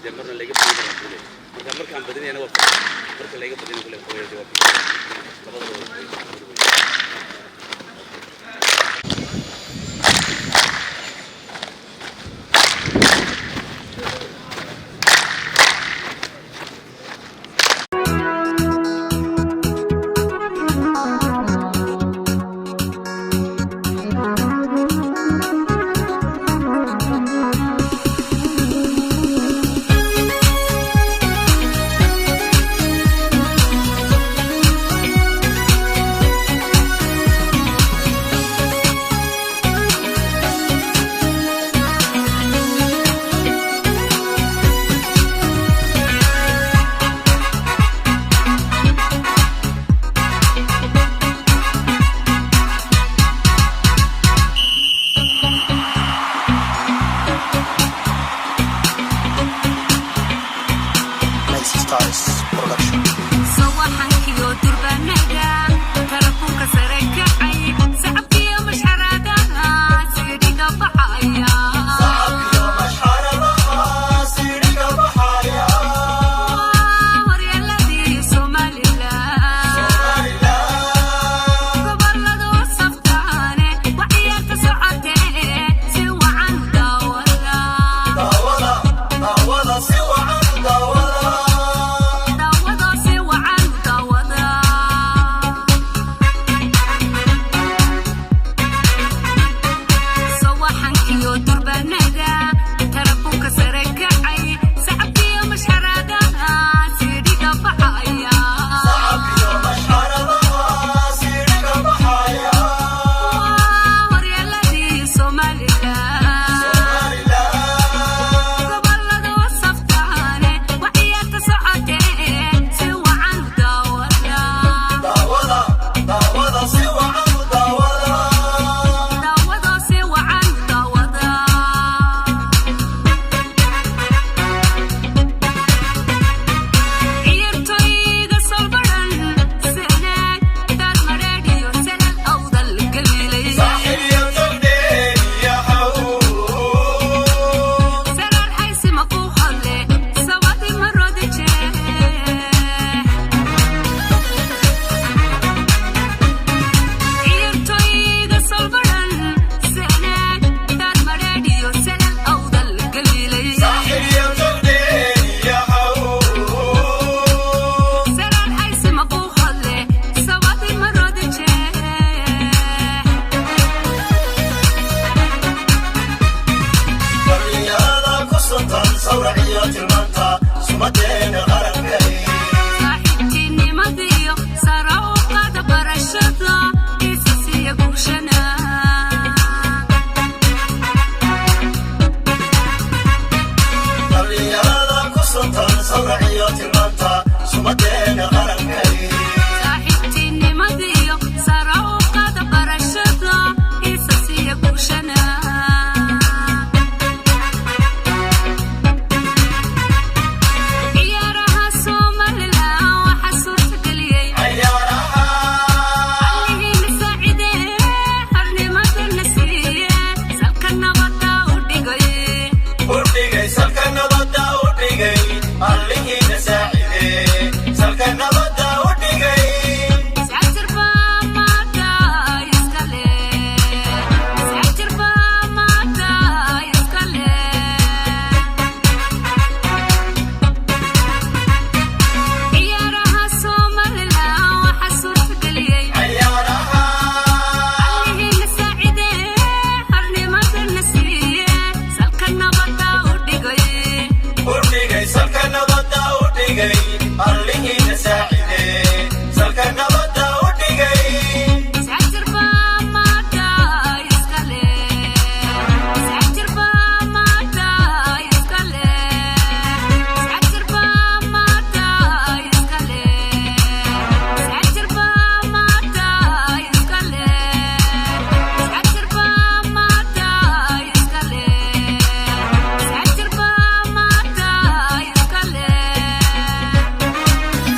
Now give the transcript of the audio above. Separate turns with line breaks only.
Dee marna laga badin, marna badinay. Marka markaan badinayana waa, marka laga badinay kule waxa weeye dee waa labadaba waa.
Nice Stars Production.
Sawaxankiyo durbaanaga, tarafunka sare kacay, sacabkiyo mashxaradaha siidhiga baxaya. Waa horyaladii Somaliland, goboladu saftaane wax ciyaarta socotee si wacan daawada. Daawado si wacan daawada. Sawaxankiyo durbaanaga, tarafunka sare kacay, sacabkiyo mashxaradaha siidhiga baxaya. Waa horyaladii Somaliland, goboladu saftaane wax ciyaarta socotee si wacan daawada. Daawado si wacan daawada. Ciyaartoyda solbaran, Sanaag, Daadmareedh iyo Sanad, Awdal, Gabiley, Saraar, Xaysima, ku hadle Sabadi, Marodi Jeex. Ciyaartoyda solbaran, Sanaag, Daadmareedh iyo Sanad, Awdal, Gabiley, Saraar, Xaysima, ku hadle Sabadi, Marodi Jeex.
Dhalinyarada ku suntan sawraciyo tilmaanta sumadee.